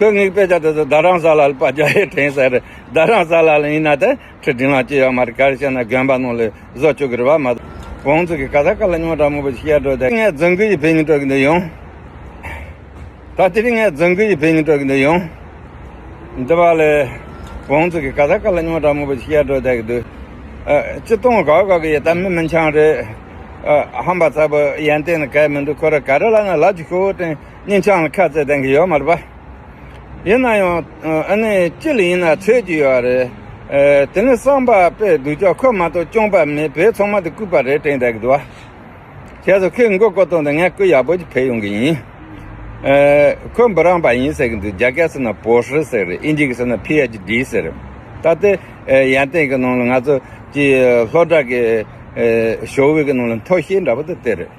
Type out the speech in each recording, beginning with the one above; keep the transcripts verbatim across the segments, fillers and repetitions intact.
ཁོས་ངའི་དཔེ་ཆ་དེ་ཚོ་རྡ་རམ་ས་ལ་ལ་པར་རྒྱག་ཡས་དྲན་ཟེར། རྡ་རམ་ས་ལ་ལ་ཡིན་ན་དེ་ཁྲི་ལྡིང་ལ་སྐྱེ་ཡོད་མ་རེད། ག་རེ་བྱས་ན་དགོན་པ་ནང་ལ་བཟོ་བཅུག་གི་རེད་བ། མ་བོང་ཚོ་གི་ཀ་ས་ཀ་ལ་སྙིང་ར་མོ་བོ་ཤི་ཡ་འགྲོ་དེ་ངས་རྫུན་གི་ཡི་ཕེ་ཉིན་སྤྲོད་གི་འདུག་ཡོང་། ད་དེ་རིང་ངས་རྫུན་གི་ཡི་ཕེ་ཉིན་སྤྲོད་གི་འདུག་ཡོང་། འདི་བ་ལས་བོང་ཚོ་གི་ཀ་ས་ཀ་ལ་སྙིང་ར་མོ་བོ་ཤི་ཡ་འགྲོ་དེ་གི་འདུག་ཨ། སྤྱི་སྟོང་ག་ག་གི་ཡི་ད་མི་མི་འཆང་རེད། ཨ། ཧམ་པ་ཚ་པོ་ཡན་ཏན་ནི་གལ་མི་འདུག་ཁོ་ར་ག་རེ་ལ་ན་ལ་ཅི་ཤོ་དྲན། སྙིང་ཆང་ལ་ཁ་རྩེ་ལྡན་གི་ཡོད་མ་རེད་པ། ཡིན་ན་ཡང་ཨ་ནི་ཅི་ལ་ཡིན་ན་ཚོད་ཀྱི་ཡོད་རེད། ཨ། དེ་ནི་བསམ་པ་དཔེ་སྡུག་ཅག་ཁོ་མ་གཏོགས་སྐྱོང་པ་མེད། བོད་ཚང་མ་དེ་ལྐུགས་པ་རེད་དྲན་བསྡད་གི་འདུག་བ། བྱས་ཙང་ཁོས་མགོ་སྐོར་གཏོང་དུས་ངས་སྐུ་ཡག་པོ་ཅིག་ཕེབས་ཡོང་གི་ཡིན། ཨ། ཁོ་འབུམ་རམས་པ་ཡིན་ཟེར་གི་འདུག་རྒྱ་སྐད་ཟེར་ན་博士ཟེར་རེད། དབྱིན་ཇི་གི་ཟེར་ན་PhD ཟེར། ད་ལྟའི་ཡོན་ཏན་གི་ནང་ལ་ང་ཚོ་གི་སློབ་གྲྭ་གི་ཞོགས་པའི་གི་ནང་ལ་མཐོ་ཤོས་འདྲ་པོ་དེ་དེ་རེད།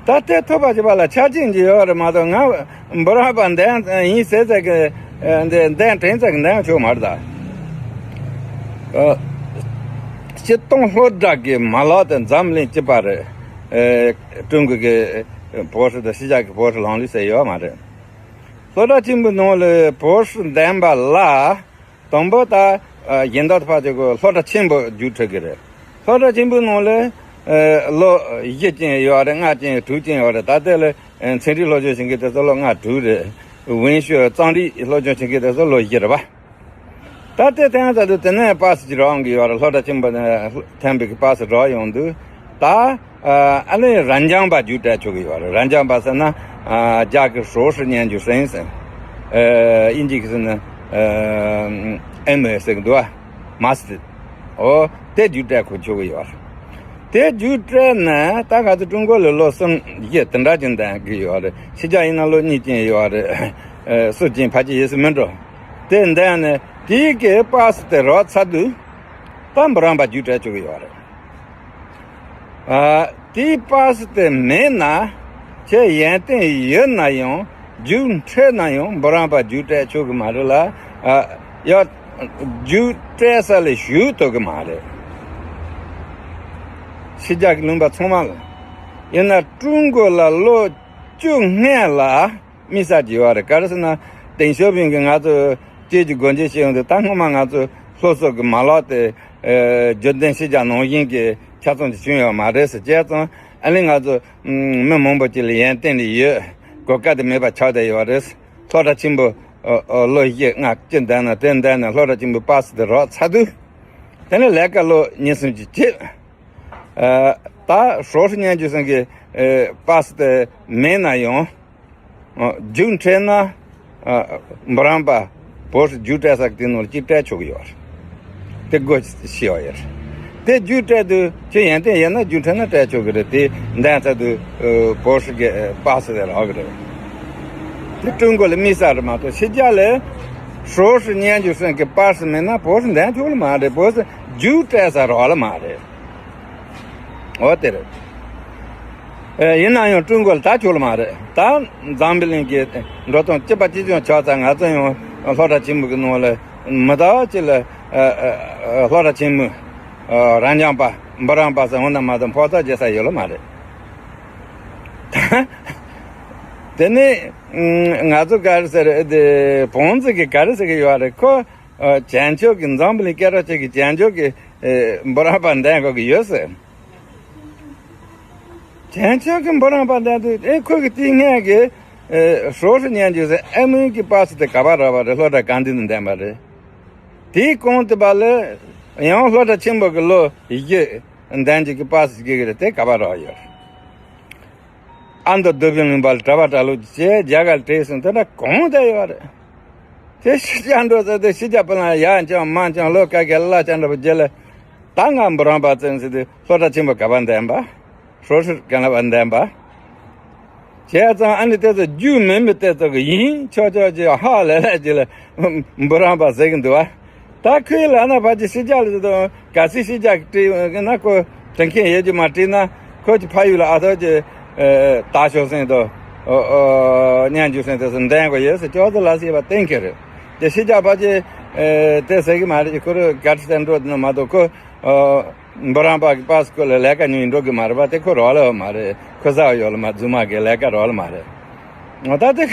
ད་ལྟའི་ཐོབ་པ་བྱེད་པ་ལ་ཆ་རྐྱེན་ཅིག་ཡོད་རེད་མ་གཏོགས། ང་འབུམ་རམས་པ་འདན་ཡིན་ཟེར་ཟེར་གི་འདི་འདན་དྲན་ཟེར་གི་འདན་ཆོག་མ་རེད་ད། ཨ། སྤྱི་སྟོང་སློབ་གྲྭ་གི་མ་ལག་དེ་འཛམ་གླིང་སྤྱི་པ་རེད། ཨ། ཀྲུང་གོ་གི་博士དང་ཕྱི་རྒྱལ་གི་博士ལང་ལུགས་ཟེར་ཡོད་མ་རེད། སློབ་གྲྭ་ཆེན་པོའི་ནང་ལ་博士འདན་པ་ལ། དང་པོ་ད། ཨ། གཞན་དག་ཕར་ཚུར་གི་སློབ་གྲྭ་ཆེན་པོ་རྒྱུགས་འཕྲོད་ཀྱི་རེད། སློབ་གྲྭ་ཆེན་པོའི་ནང་ལ། ཨ། ལོ་བཞི་ཅན་ཡོད་རེད། ལྔ་ཅན་དྲུག་ཅན་ཡོད་རེད། ད་ལྟ་ལ་ཚན་རིག་སློབ་སྦྱོང་བྱེད་མཁན་དེ་ཚོ་ལོ་ལྔ་དྲུག་རེད།文学རྩོམ་རིག་སློབ་སྦྱོང་བྱེད་མཁན་དེ་ཚོ་ལོ་བཞི་རེད་པ། ད་ལྟའི་ཐེངས་ད་དུ་དེ་ནས་པ་སི་ཅིག་རག་ཡོང་གི་ཡོད་རེད། སློབ་གྲྭ་ཆེན་པོ་ནས་ཐོན་པའི་པ་སི་རག་ཡོང་དུས་ད། ཨ། ཨ་ནི་རབ་འབྱམས་པ་རྒྱུགས་སྤྲད་ཆོག་གི་ཡོད་རེད། རབ་འབྱམས་པ་ཟེར་ན། ཨ། རྒྱ་གི 硕士研究生ཟེར། ཨ། དབྱིན་ཇི་གི་ཟེར་ན། ཨ། ཨེམ་ཨེ་ཟེར་གི་འདུག་བ། མ་སི་ཏར། ཨོ། དེ་རྒྱུགས་སྤྲད་ཁོ་ཆོག་གི་ཡོད་རེད། དེ་རྒྱུགས་སྤྲད་ནས་ད་ང་ཚོ་ཀྲུང་གོ་ལ་ལོ་གསུམ་བཞི་དེ་འདྲ་ཅིག་འདན་གི་ཡོད་རེད། ཕྱི་རྒྱལ་ཡིན་ན་ལོ་གཉིས་ཅན་ཡོད་རེད། ཨ། སུ་ཅན་ཕལ་ཆེར་ཡོད་སྲིད་མི་འགྲོ། དེ་འདན་ནས་དེའི་གི་པ་སི་དེ་རག་ཚར་དུས་ད་འབུམ་རམས་པ་རྒྱུགས་སྤྲད་ཆོག་གི་ཡོད་རེད། ཨ། དེའི་པ་སི་དེ་མེད་ན། ཁྱེད་ཡོན་ཏན་ཡོད་ན་ཡང་རྒྱུགས་འཕྲོད་ན་ཡང་འབུམ་རམས་པ་རྒྱུགས་སྤྲད་ཆོག་གི་མ་རེད་ལ། ཨ། ཡ། རྒྱུགས་སྤྲད་ས་ལ་ཞུགས་ཐུབ་གི་མ་རེད། ཕྱི་རྒྱལ་གྱི་ལུང་པ་ཚང་མ་ལ། ཡིན་ན་ཀྲུང་གོ་ལ་ལོ་བཅུ་སྔོན་ལ་དམིགས་བསལ་གྱི་ཡོད་རེད། ག་རེ་ཟེར་ན། ཏེང་ཞའོ་ཕིང་གིས་ང་ཚོ་སྐྱེས་ཀྱི་སྒོ་འབྱེད་བྱས་ཡོང་དུས་ད་སྔོན་མ་ང་ཚོ་སློབ་གསོ་གི་མ་ལག་དེ། ཨ། རྒྱུན་ལྡན་ཕྱི་རྒྱལ་ནང་བཞིན་གྱི་ཆ་ཚང་ཅིག་བྱུང་ཡོད་མ་རེད་ཟེར། བྱས་ཙང་ཨ་ནི་ང་ཚོ་མི་མང་པོ་ཅིག་ལ་ཡོན་ཏན་ལ་ཡོད། གོ་སྐབས་དེ་མེད་པ་ཆགས་བསྡད་ཡོད་རེད། སློབ་གྲྭ་ཆེན་པོ་ལོ་བཞི་ལྔ་བཅུ་འདན་ན། དེ་འདན་ན་སློབ་གྲྭ་ཆེན་པོའི་པ་སི་དེ་རག་ཚར་དུས། དེ་ནས་ལས་ཀ་ལོ་གཉིས་གསུམ་ཅིག་བྱེད། ཨ། ད་博士研究生གི་པ་སི་དེ་མེད་ན་ཡང་། ཨ། རྒྱུགས་འཕྲོད་ན། ཨ། འབུམ་རམས་པ་博士རྒྱུགས་སྤྲད་ས་གི་དེ་ནང་ལ་གཅིག་སྤྲད་ཆོག་གི་ཡོད་རེད། དེ་སྒོ་ཕྱེ་ཡོད་ཡོད་རེད། དེ་རྒྱུགས་སྤྲད་དུས་ཁྱོད་ཡོན་ཏན་ཡོད་ན་རྒྱུགས་འཕྲོད་ན་སྤྲད་ཆོག་གི་རེད། དེ་འདན་ཚར་དུས་ཨ།博士གི་པ་སི་དེ་རག་གི་རེད། དེ་ཀྲུང་གོ་ལ་དམིགས་བསལ་རེད་མ་གཏོགས་ཕྱི་རྒྱལ་ལ་博士研究生གི་པ་སི་མེད་ན་博士འདན་ཆོག་ལ་མ་རེད།博士རྒྱུགས་སྤྲད་ས་རག་ལ་མ་རེད། འོ་དེ་རེད། ཨེ། ཡིན་ན་ཡང་ཀྲུང་གོ་ལ་ད་ཆོག་ལ་མ་རེད། ད་འཛམ་བུ་གླིང་གི་འགྲོ་སྟངས་གཅིག་པ་གཅིག་རྐྱང་ཆགས་ཚར། ང་ཚོ་ཡང་སློབ་གྲྭ་ཆེན་མོ་གི་ནང་ལ་མི་ད་ཅི་ལ། ཨ། ཨ། ཨ། སློབ་གྲྭ་ཆེན་མོའི། ཨ། རབ་འབྱམས་པ་འབུམ་རམས་པ་ཟེར་འོང་ན་མ་གཏོགས་ཕོགས་ཐག་རྒྱག་ས་ཡོད་ལ་མ་རེད། དེ་ནས་ང་ཚོ་ག་རེ་ཟེར། དེ་བོང་ཙི་གི་ག་རེ་ཟེར་གི་ཡོད་རེད། ཁོ། ཨ། བྱང་ཕྱོགས་ཀྱི་འཛམ་བུ་གླིང་སྐད་གྲགས་ཅན་གྱི་བྱང་ཕྱོགས་ཀྱི། ཨེ། འབུམ་རམས་པ་འདན་དགོས་ཀྱི་ཡོད་ཟེར། བྱང་ཕྱོགས་ཀྱི་འབུམ་རམས་པ་འདན་དུས་ཨེ་ཁོ་གི་དེ་སྔོན་གྱི། ཨེ། 博士研究生ཨ་མའི་གི་པ་སི་དེ་ག་པར་རག་པ་རེད། སློབ་གྲྭ་ག་འདི་ནས་འདན་པ་རེད། དེའི་གོང་དུ་པ་ལ་ཡང་སློབ་གྲྭ་ཆེན་པོ་གི་ལོ་བཞི་འདན་གྱི་གི་པ་སི་གི་གི་རེད། དེ་ག་པར་རག་ཡོད་རེད། ཨ་མདོ་རྡོ་སྦིས་ལུང་པ་ལ་གྲྭ་པ་གྲྭ་ལོག་བྱས་རྒྱ་གར་ལ་བྲོས་སོང་། དེ་འདྲ་གང་བསྡད་ཡོད་རེད། དེ་ཕྱི་རྒྱལ་འགྲོ་ཟེར་དུས་ཕྱི་རྒྱལ་པོ་ལ་ཡར་འཁྱམས་མར་འཁྱམས་ལོ་ག་གེ་གླ་ཆ་འདྲ་པོ་རྒྱལ་ལ། ད་ང་འབུམ་རམས་པ་བཙལ་ཟེར་དུས་སློབ་གྲྭ་ཆེན་པོ་ག་པར་འདན་པ། 博士ག་ལ་བ་འདན་པ། བྱས་ཙང་ཨ་ནི་དེ་ཚོ་རྒྱུས་མེད་མི་དེ་ཚོ་གི་ཡིན་ཆོག་ཆོག་ཅིག་ཧ་ལས་ལས་ཅིག་ལ་འབུམ་རམས་པ་ཟེར་གི་འདུག་བ། ད་ཁོས་ལབ་ན་ཕལ་ཆེར་ཕྱི་རྒྱལ་ལ་ཟེར་དུས་གལ་སྲིད་ཕྱི་རྒྱལ་གྱི་བྲིས་ན་ཁོ་དྲི་མཁན་ཡོད་རྒྱུ་མ་བྲིས་ན་ཁོ་གྱི་ཕ་ཡུལ་ལ་ཨ་ཐོ་ཅིག་ད་ཤོག་སེང་དོ་སྙན་འཇུག་སེང་དེ་ཚོ་འདན་དགོས་ཡོད་ཟེར་ཅོག་ཙེ་ལ་ཟེར་བ་གཏན་འཁེལ་རེད། དེ་ཕྱི་རྒྱལ་ཕལ་ཆེར་དེ་ཟེར་གི་མ་རེད། ཁོ་རང་གལ་སྲིད་འགྲོ་དེ་ན་མ་གཏོགས་ཁོ། འབུམ་རམས་པ་གི་པ་སི་སྐོར་ལ་ལས་ཀ་ཉུང་ཉུང་འགྲོ་གི་མ་རེད་པ། དེ་ཁོ་རོགས་ལ་ཡོད་མ་རེད། ཁོ་ཟ་བ་ཡོད་ལ་མ་རྫུན་མ་གི་ལས་ཀ་རོགས་ལ་མ་རེད། ད་དེ་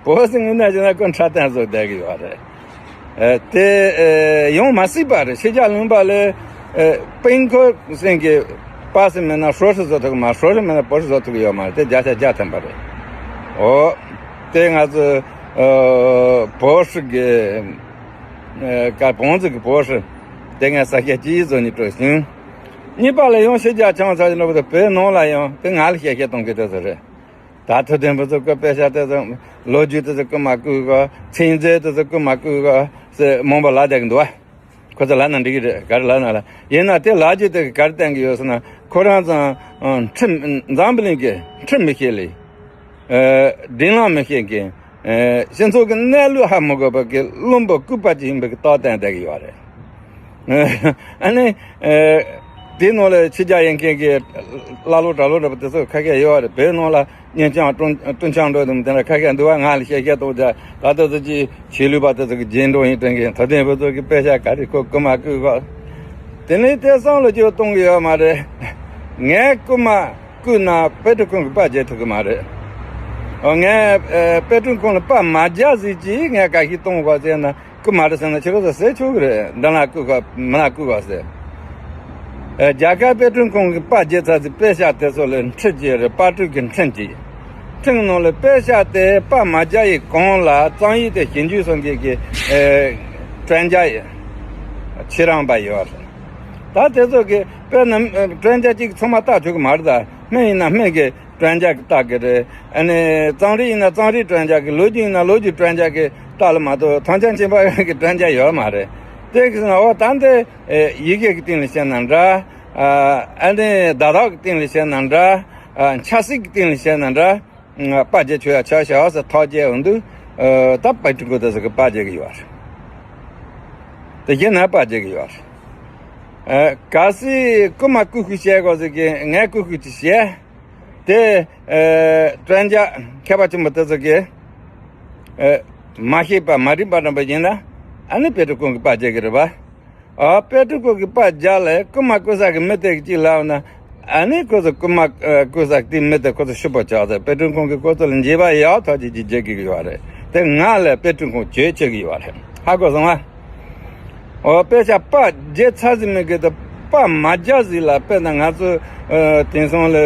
ཁོ་ བོད་ཟེར་ངོས་ནས་བྱས་ན་ཁོ་འཁྲབ་སྟོན་བཟོ་བསྡད་ཀྱི་ཡོད་རེད། ཨ། དེ་ཨ་ཡོང་མ་སྲིད་པ་རེད། ཕྱི་རྒྱལ་ལུང་པ་ལ་ཨ་དཔོན་ཁོ་སེང་གེ་པ་སེ་མེད་ན་ཧྲོ་ཧྲི་བཟོ་ཐུབ་ཀྱི་མ། ཧྲོ་ཧྲི་མེད་ན་པོ་ཧྲི་བཟོ་ཐུབ་ཀྱི་ཡོད་མ་རེད། དེ་བརྒྱ་ཆ་བརྒྱ་ཐམ་པ་རེད། ཨོ། དེ་ང་ཚོ་ཨ་བོད་ཧྲི་གི་ཨ་ཀ་བོང་ཙི་གི་བོད་ཧྲི་དེ་ངས་ས་སྐྱ་སྤྱི་ཡིག་བཟོ་ནས་སྤྲོད་ཤིང་། གཉིས་པ་ལ་ཡང་ཕྱི་རྒྱལ་ཆང་ཚ་ཞིག་འགྲོ་བ་དང་བོད་ནང་ལ་ཡང་དེ་ང་ལ་བཤད་བཤད་གཏོང་གི་དེ་ཚོ་རེད། ད་ཐུབ་བསྟན་ཕུན་ཚོགས་ཀྱི་དཔེ་ཆ་དེ་ཚོ། ལོ་རྒྱུས་དེ་ཚོ་རྐུ་མ་རྐུ་གོ། ཚིག་མཛོད་དེ་ཚོ་རྐུ་མ་རྐུ་གོ་ཟེར་མང་པོ་ལབ་བསྡད་ཀྱི་འདུག་བ། ཁོ་ཚོ་ལབ་ན་འགྲིག་གི་རེད། ག་རེ་ལབ་ན་ལ་ཡིན་ན་དེ་ལབ་རྒྱུ་དེ་ག་རེ་བསྟན་གྱི་ཡོད་ཟེར་ན། ཁོ་རང་ཚོ་ཨ་ཁྲིམས་འཛམ་བུ་གླིང་གི་ཁྲིམས་མི་ཤེས་ལེ། ཨ་སྒྲིག་ལམ་མི་ཤེས་མཁན། ཨ་སྤྱི་ཚོགས་ཀྱི་གནས་ལུགས་ཧ་མི་གོ་བ་གི་བླུན་པོ་ལྐུགས་པ་ཅིག་ཡིན་པའི་གི་རྟགས་བསྟན་བསྡད་ཀྱི་ཡོད་རེད། ཨ་ནི་ཨ་དེའི་ནང་ལ་ཕྱི་རྒྱལ་ཡོད་མཁན་གྱི་ཀླ་ཀློ་གྲྭ་ལོག་འདྲ་པོ་དེ་ཚོ་ཁ་ཤས་ཡོད་རེད། བོད་ནང་ལ་གཉེན་སྐྱོང་སྤྲོ་སྤྲོ་འཆམ་འགྲོ་དུས་དེ་འདྲ་ཁ་ཤས་འདུག་བ། ང་ལ་བཤད་བཤད་གཏོང་བྱ། ད་ལྟ་ཚོ་ཅིག་ཆོས་ལུགས་པ་དེ་ཚོ་གི་རྗེས་འགྲོ་ཡིན་དྲན་གི། ད་ཐེངས་བོད་ཚོ་གི་དཔེ་ཆ་ག་རེ་ཁོ་རྐུ་མ་རྐུ་གོ། དེ་ནས་དེ་བསམ་བློ་ཅིག་གཏོང་གི་ཡོད་མ་རེད། ངས་རྐུ་མ་རྐུ་ན་དཔེ་སྐྲུན་ཁང་གི་པར་རྒྱག་ཐུབ་ཀྱི་མ་རེད། ཨོ། ངས་ཨ་དཔེ་སྐྲུན་ཁང་ལ་པར་མ་རྒྱག་ཟིག་ཅིག་ངས་ག་ཞིག་གཏོང་དགོས་ཟེར་ན། རྐུ་མ་རེད་ཟེར་ན་ཁྱེད་རང་ཚོ་ཟེར་ཆོག་གི་རེད། འདི་ན་རྐུ་ག་མི་ན་རྐུ་ག་ཟེར། ཨ་རྒྱ་གར་དཔེ་སྐྲུན་ཁང་གི་པར་རྒྱག་ཚར་ཚེ་དཔེ་ཤག་དེ་ཚོ་ལ་འཕྲུལ་གྱི་རེད། པར་སྐྲུན་གྱི་འཕྲིན་གྱིས། འཕྲིན་ནང་ལ་དཔེ་ཤག་དེ་པར་མ་རྒྱག་ཡི་གོང་ལ་རྩོམ་ཡིག་དེ་ཞིབ་འཇུག་སོང་གི་གི་ཨ་དྲན་རྒྱ་ཡི་ཁྱེད་རང་པ་ཡོད་རེད། ད་དེ་ཚོ་གི་དཔེར་ན་དྲན་རྒྱ་གཅིག་ཚང་མ་བལྟ་ཆོག་གི་མ་རེད། ད་སྨན་ཡིན་ན་སྨན་གྱི་དྲན་རྒྱ་གི་བལྟ་གི་རེད། ཨ་ནི་རྩོམ་རིག་ཡིན་ན་རྩོམ་རིག་དྲན་རྒྱ་གི། ལོ་རྒྱུས་ཡིན་ན་ལོ་རྒྱུས་དྲན་རྒྱ་གི་བལྟ་ལ་མ་གཏོགས་ཐང་ཆེན་ཆེན་པོ་གི་དྲན་རྒྱ་ཡོད་མ་རེད། དེ་གི་ཟེར་ན་འོ་ད་འདི་ཡི་གེ་གི་སྟེང་ལ་བཤད་ན་འདྲ། ཨ་ནི་བརྡ་དག་གི་སྟེང་ལ་བཤད་ན་འདྲ། ཆབ་སྲིད་ཀྱི་སྟེང་ལ་བཤད་ན་འདྲ། པར་རྒྱག་ཆོག་ཡ་ཆོག་ཤག་ཟེར་ཐག་བཅད་ཡོང་དུས། ད་དཔེ་སྐྲུན་ཁང་དེ་ཚོ་གི་པར་རྒྱག་གི་ཡོད་རེད། དེ་གཞན་ན་པར་རྒྱག་གི་ཡོད་རེད། གལ་སྲིད་རྐུ་མ་རྐུ་རྐུ་བྱེད་དགོས་ཟེར་གི་ངས་རྐུ་རྐུ་ཅིག་བྱས། དེ་དྲན་རྒྱ་མཁས་པ་ཆེན་པོ་དེ་ཚོ་གི་མ་ཤེས་པ་མ་རིག་པ་འདྲ་པོ་ཡིན་ན། ཨ་ནི་དཔེ་སྐྲུན་ཁང་གི་པར་རྒྱག་གི་རེད་པ། ཨ་དཔེ་སྐྲུན་ཁང་གི་པར་རྒྱག་ལ་རྐུ་མ་རྐུ་ས་གི་མི་དེ་གི་ཅིག་ལབ་ན། ཨ་ནི་ཁོ་ཚོ་རྐུ་མ་རྐུ་ས་གི་དེ་མི་དེ་ཁོ་ཚོ་ཤི་པོ་ཆགས་ཚར། དཔེ་སྐྲུན་ཁང་གི་ཁོ་ཚོ་ལ་འགྱོད་པ་ཡག་ཐག་ཆོད་ཅིག་རྒྱག་གི་ཡོད་རེད། དེ་ང་ལ་དཔེ་སྐྲུན་ཁང་བྱེད་ཆོག་གི་ཡོད་རེད། ཧ་གོ་སོང་ང་། ཨོ་དཔེ་ཆ་པར་རྒྱག་ཚར་ཟིན་མི་གི་དེ་པར་མ་རྒྱག་ཟིན་ལ། དཔེར་ན་ང་ཚོ་ཨ་དེང་སང་ལ་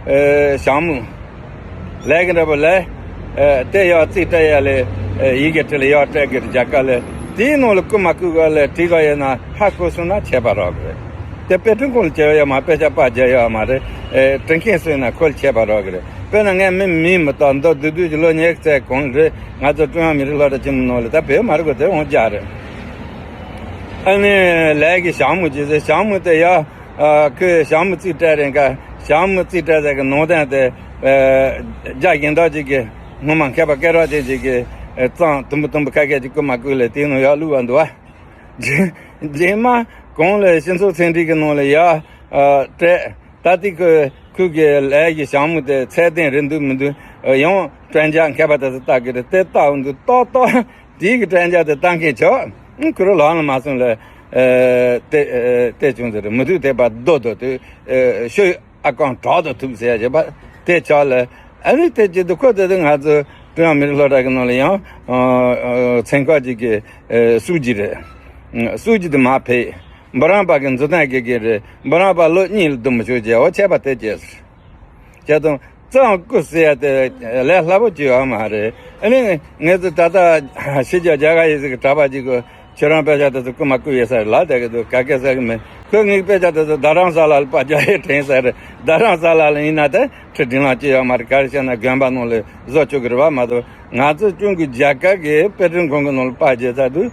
ཨ་ཞྭ་མོ་ལས་ཀྱི་འདྲ་པོ་ལས། ཨ་དེ་ཡག་རྩིས་སྤྲད་ཡ་ལས། ཨ་ཡི་གེ་བྲིས་ལ་ཡག་སྤྲད་གི་རྒྱ་གར་ལ། དེའི་ནང་ལ་རྐུ་མ་རྐུ་ག་ལ་བྲིས་ག་ཡོད་ན་ཧ་གོ་སོང་ན་ཁྱད་པར་རག་གི་རེད། དེ་དཔེ་སྐྲུན་ཁང་ལ་བྱེད་ཡ་མ། དཔེ་ཆ་པར་རྒྱག་ཡ་མ་རེད། ཨ་དྲན་མཁན་སུ་ཡིན་ན་ཁོ་ལ་ཁྱད་པར་རག་གི་རེད། དཔེར་ན་ངས་མི་མིང་མི་བཏགས། མདོ་བདུད་བདུད་ཀྱི་ལོ་ཉེར་གཅིག་གོང་རེད། ང་ཚོ་ཀྲུང་དབྱང་མི་རིགས་སློབ་གྲྭ་ཆེན་མོ་ནང་ལ། ད་བོད་མ་རེད་གོ། དེ་འོང་རྒྱག་རེད། ཨ་ནི་ལས་ཀྱི་ཞྭ་མོ་ཅིག་ཟེར། ཞྭ་མོ་དེ་ཡ། ཨ་ཁོས་ཞྭ་མོ་རྩིས་སྤྲད་རན་ཁ། ཞྭ་མོ་རྩིས་སྤྲད་ཟེར་གི་ནང་དོན་དེ། ཨ་རྒྱ་གཞན་དག་ཅིག་གི་སྔོན་མ་མཁས་པ་སྐད་གྲགས་ཅན་ཅིག་གི་ཨ་རྩོམ་དུམ་བུ་དུམ་བུ་ཁ་ཤས་ཅིག་རྐུ་མ་རྐུ་ལས་དེའི་ནང་ཡར་བླུགས་པ་འདུག་བ། རྗེས་རྗེས་མ་གོང་ལ་སྤྱི་ཚོགས་ཚན་རིག་གི་ནང་ལ་ཡར་ཨ་སྤྲད། ད་ལྟའི་ཁོས་ཁོས་གི་ལས་ཀྱི་ཞྭ་མོ་དེ་ཚད་ལྡན་རེད་འདུག་མི་འདུག་ཨ་ཡང་དྲན་རྒྱ་མཁས་པ་དེ་ཚོ་བལྟ་གི་རེད། དེ་བལྟ་འོང་དུས་ཏོག་ཏོག་དེའི་གི་དྲན་རྒྱ་དེ་བལྟ་མཁན་ཆོག་ཁོ་རང་ལ་ལངས་ལ་མ་སོང་ལ། ཨ་དེ་ཨ་དེ་བྱུང་ཟེར། མུ་ཏིག་དེ་པར་རྡོ་རྡོ་དེ་ཨ་ཤོད། ཨ་ཀང་གྲགས་དང་ཐུག་ཟེར་ཡ་བྱས་པ་དེ་ཆགས་ལ། ཨ་ནི་དེ་བྱེད་དུས་ཁོ་དེ་དུས་ང་ཚོ་ཀྲུང་དབྱང་མི་རིགས་སློབ་གྲྭ་གི་ནང་ལ་ཡང་ཨ་ཨ་ཚན་ཁག་ཅིག་གི་ཨ་སྲོལ་རྒྱུན་རེད། སྲོལ་རྒྱུན་དེ་མར་ཕབ། འབུམ་རམས་པ་གི་མཛུབ་སྟོན་དགེ་རྒན་རེད། འབུམ་རམས་པ་ལོ་གཉིས་ལ་སྡོམ་པ་ཞུ་བྱས། འོ་བྱས་པ་དེ་བྱས་ཟེར། བྱས་ཙང་རྩོམ་རྐུ་ཟེར་ཡ་དེ་ལས་སླ་པོ་ཅིག་ཡོད་མ་རེད། ཨ་ནི་ངས་ཚོ་ད་ལྟ་ཕྱི་རྒྱལ་རྒྱ་གར་ཡི་ཟིག་གི་གྲྭ་པ་ཅིག་གི་ཁྱེད་རང་དཔེ་ཆ་དེ་ཚོ་རྐུ་མ་རྐུ་ཡོད་ས་རེད་ལབ་བསྡད་ཀྱི་འདུག་ག་གེ་ཟེར་གི་མེད། ཁོས་ངའི་དཔེ་ཆ་དེ་ཚོ་རྡ་རམ་ས་ལ་ལ་པར་རྒྱག་ཡས་དྲན་ས་རེད། རྡ་རམ་ས་ལ་ལ་ཡིན་ན་དེ་ཁྲི་དྲིན་ལ་ཅི་ཡོད་མ་རེད། ག་རེ་བྱས་ན་དགོན་པ་ནང་ལ་བཟོ་ཆོག་གི་རེད་བ། མ་གཏོགས་ང་ཚོ་ཅུང་གི་རྒྱ་གར་གི་དཔེ་སྐྲུན་ཁང་གི་ནང་ལ་པར་རྒྱག་ཚར་དུས།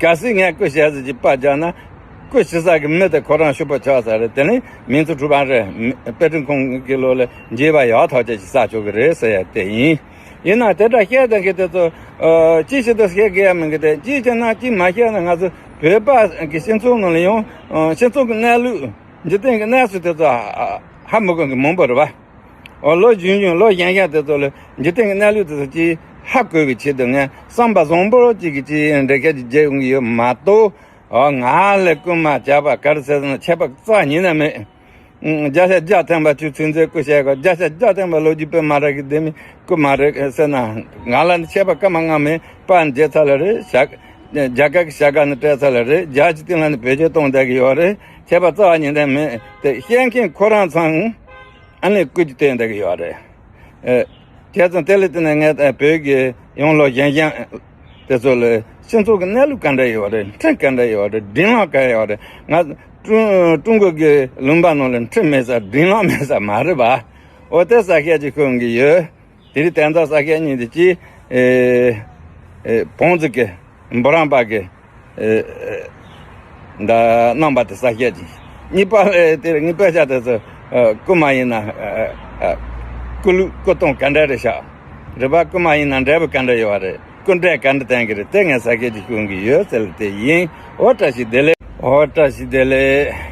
གལ་སྲིད་ངས་རྐུ་བྱས་ཟིག་ཅིག་པར་རྒྱག་ན། རྐུ་བྱེད་ས་གི་མི་དེ་ཁོ་རང་ཤི་བོ་ཆགས་ས་རེད། དེ་ནི་མིང་ཚུལ་གྲུབ་པ་རེད། དཔེ་སྐྲུན་ཁང་གི་ལོ་ལ་འགྱེད་པ་ཡག་ཐག་ཆོད་ཅིག་བསགས་ཆོག་གི་རེད་ཟེར་ཡ་དེ་ཡིན། ཡིན་ན་དེ་འདྲ་བཤད་བསྡད་མཁན་དེ་ཚོ་ཨ་ཅི་ཞིག་ཏུ་བཤད་དགོས་ཡ་མིན་གི། དེ་ཅི་བྱས་ན་ཅི་མ་བཤད་ན་ང་ཚོ་བོད་པ་གི་སྤྱི་ཚོགས་ནང་ལ་ཡང་ཨ་སྤྱི་ཚོགས་ཀྱི་གནས་ལུགས་འཇིག་རྟེན་གྱི་གནས་ཚུལ་དེ་ཚོ་ཨ་ཧ་མི་གོ་མཁན་མང་པོ་རེད་བ། ཨོ་ལོ་གཞོན་གཞོན་ལོ་གཞོན་གཞོན་དེ་ཚོ་ལ་འཇིག་རྟེན་གྱི་གནས་ལུགས་དེ་ཚོ་ཅིག་ཧ་གོ་བའི་ཆེད་དུ་ངས་བསམ་པ་བཟང་པོ་ཅིག་གིས་ཅིག་འགྲེལ་བཤད་ཅིག་བརྒྱབ་ཡོང་གི་ཡོད་མ་གཏོགས། ཨོ་ང་ལ་རྐུན་མ་བྱས་པ་ག་རེ་ཟེར་ན་ཆད་པ་རྩ་ཉིད་ནས་མེད། བརྒྱ་ཆ་བརྒྱ་ཐམ་པ་ཁྱོད་ཚོད་འཛིན་སྐུ་བཤད་གོ། བརྒྱ་ཆ་བརྒྱ་ཐམ་པ་ལོ་རྒྱུས་དཔེ་མ་རག་གི་ལྡེ་མིག་སྐུ་མ་རེད་ཟེར་ན། ང་ལ་འདི་ཆད་པ་སྐར་མ་ལྔ་མེད་པ་འཇལ་ཚར་ལ་རེད། བྱ་རྒྱ་གར་གྱི་བྱ་དགའ་ནི་སྤྲད་ཚར་ལ་རེད། རྒྱ་གྱི་སྟེང་ལ་ནི་བེད་སྤྱོད་གཏོང་བསྡད་ཀྱི་ཡོད་རེད། ཆད་པ་རྩ་བ་ཉིད་ནས་མེད་དེ། བཤད་མཁན་ཁོ་རང་ཚང་ཨ་ནི་སྐུ་རྒྱུ་བསྟན་བསྡད་ཀྱི་ཡོད་རེད། ཨེ། བྱས་ཙང་དེ་ལས་དེ་ནས་ངས་བོད་ཀྱི་ཡོང་ལོ་གཞན་གཞན་དེ་ཚོ་ལ་སྤྱི་ཚོགས་ཀྱི་གནས་ལུགས་ག་འདྲ་ཡོད་རེད། འཕྲིན་ག་འདྲ་ཡོད་རེད། འབྲེལ་ལམ་ག་ཡོད་རེད། ང་ཀྲུང་ཀྲུང་གོ་གི་ལུང་པ་ནང་ལ་འཕྲིན་མེད་ས་འབྲེལ་ལམ་མེད་ས་མ་རེད་པ། འོ་དེ་གསལ་བཤད་ཅིག་ཞུ་གི་ཡོད། དེ་རིང་དེང་སང་གསལ་བཤད་གཉིས་དེ་གཅིག་ཨེ་ཨེ་བོང་རྫི་གི་འབུམ་རམས་པ་གི་ཨེ་ཨེ་ད་རྣམ་པ་དེ་གསལ་བཤད་ཅིག་གཉིས་པ་ཨེ་དེ་རིང་དཔེ་ཆ་དེ་ཚོ་ཨེ་སྐུ་མ་ཡིན་ན་ཨེ་ཨེ་སྐུ་ལུས་སྐུ་གདུང་ག་འདྲ་རེད་ཤག་རེད་པ། སྐུ་མ་ཡིན་ན་འབྲས་བུ་ག་འདྲ་ཡོད་པ་རེད། སྐུ་འབྲས་ག་འདྲ་བསྟན་གི་རེད། དེ་ངས་གསལ་བཤད་ཅིག་ཞུ་གི་ཡོད་ཟེར་ལ་དེ་ཡིན། འོ་བཀྲ་ཤིས་བདེ་ལེགས། འོ་བཀྲ་ཤིས་བདེ་ལེགས།